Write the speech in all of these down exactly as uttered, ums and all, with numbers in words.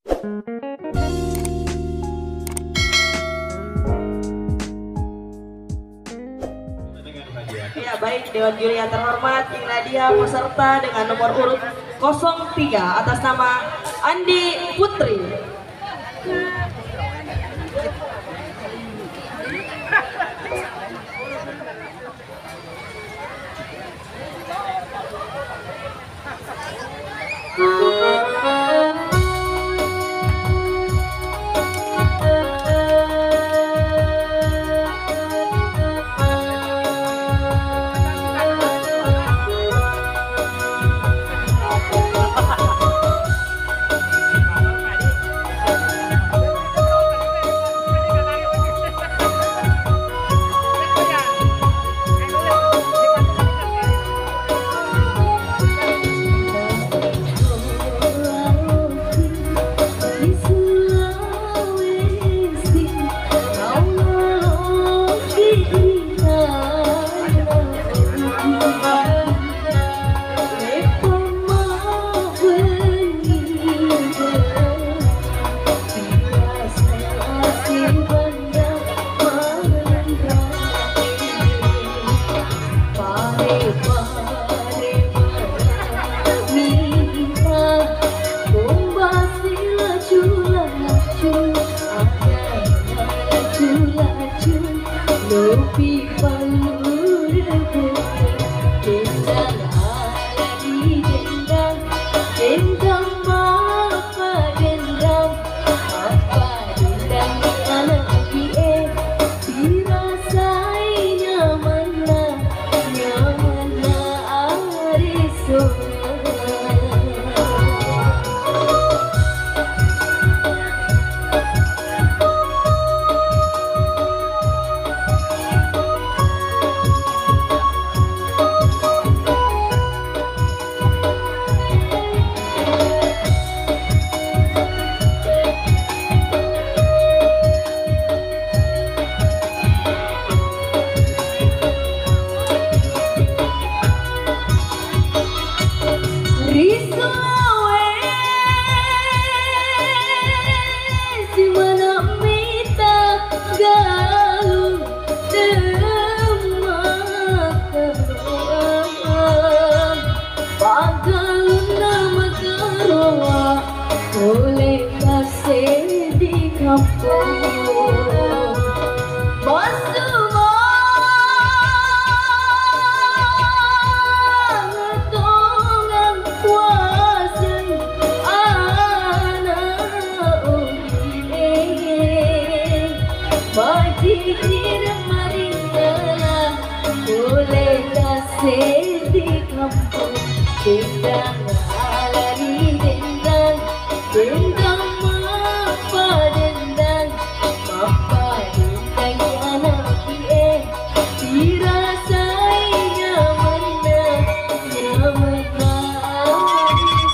Ya, baik, Dewan Juri yang terhormat, King Nadia, peserta dengan nomor urut kosong tiga atas nama Andi Putri. Lopi pallurbu, dendang ala ri dendang, dendang mappadenrang, mappadenrang anak pi e, dirasai nyamanna, nyamanna areso. Ri Sulawesi maneng mita galung temmakkaroa, paggalunna makkaroa pole tasseddi kampong. Bassu maneng tongang waseng ana' ogi e, majikir maringkala pole tasseddi kampong. Dendang ala ri dendang, dendang mappadendang, mappadendangi anak pi e, dirasai nyamanna, nyamanna anak pi e.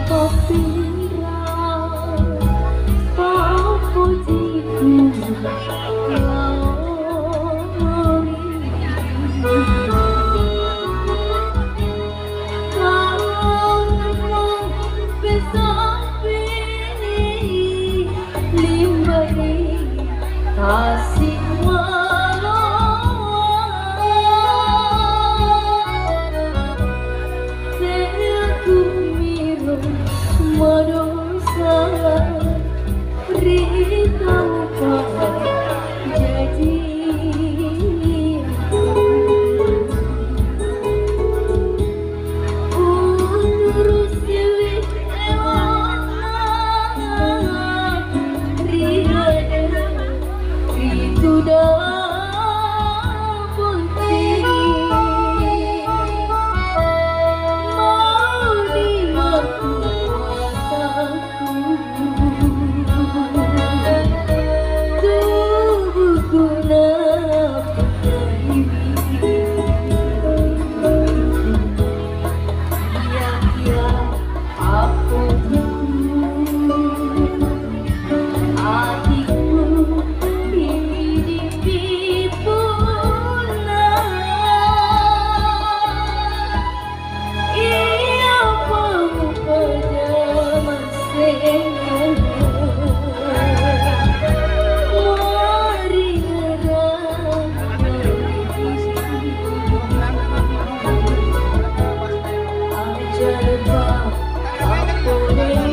Pappira, pappojiku, lao ri Kamu pesampi limbani tasik maloa. Teaku miro madosa ri tau pajaji. Uturusiwi ewana ri ade ri tudang botting. Mauni makuasa Iya, pamupaja massengnge. Mari ngerang. Aja lupa, aku dei.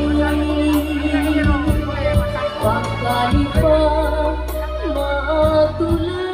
Pakkalipang matuleng.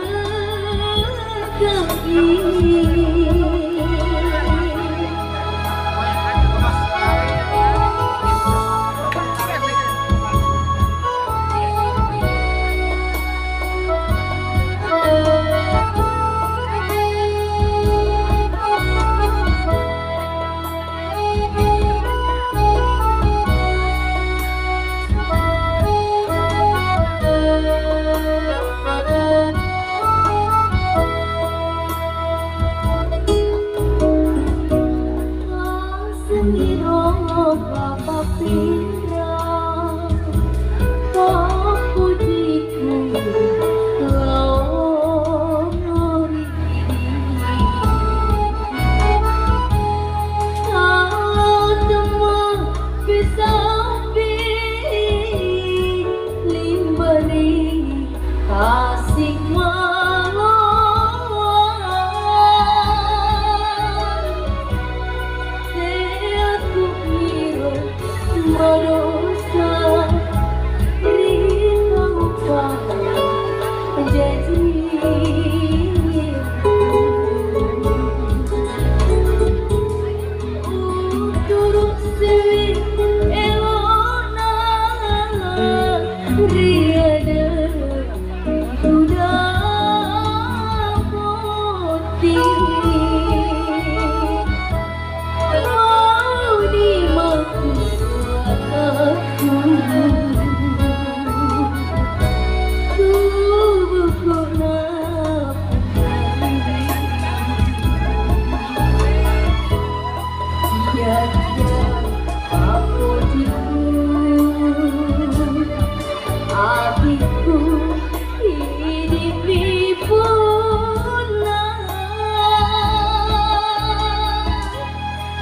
Limbani tasik maloa. Teaku miro madosa ri tau pajaji. Uturusiwi ewana ri ade tudang botting. Mauni makuasa aku, tubuhku napakali. Iya, iya, aku diku. Adikku, idi mi punna.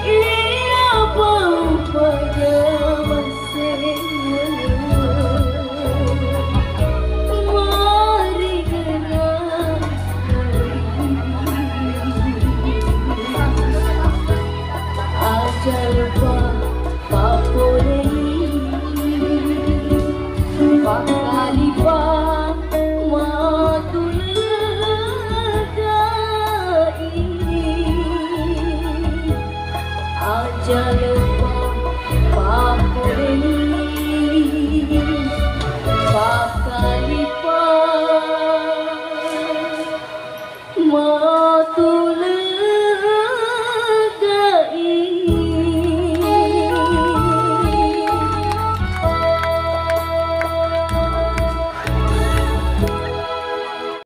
Iya, bau-bau jaman seng. Mari kenal. Aja lupa. Papolei, pakkalipang matuleng gai. Aja lupa papolei, pakkalipang ma-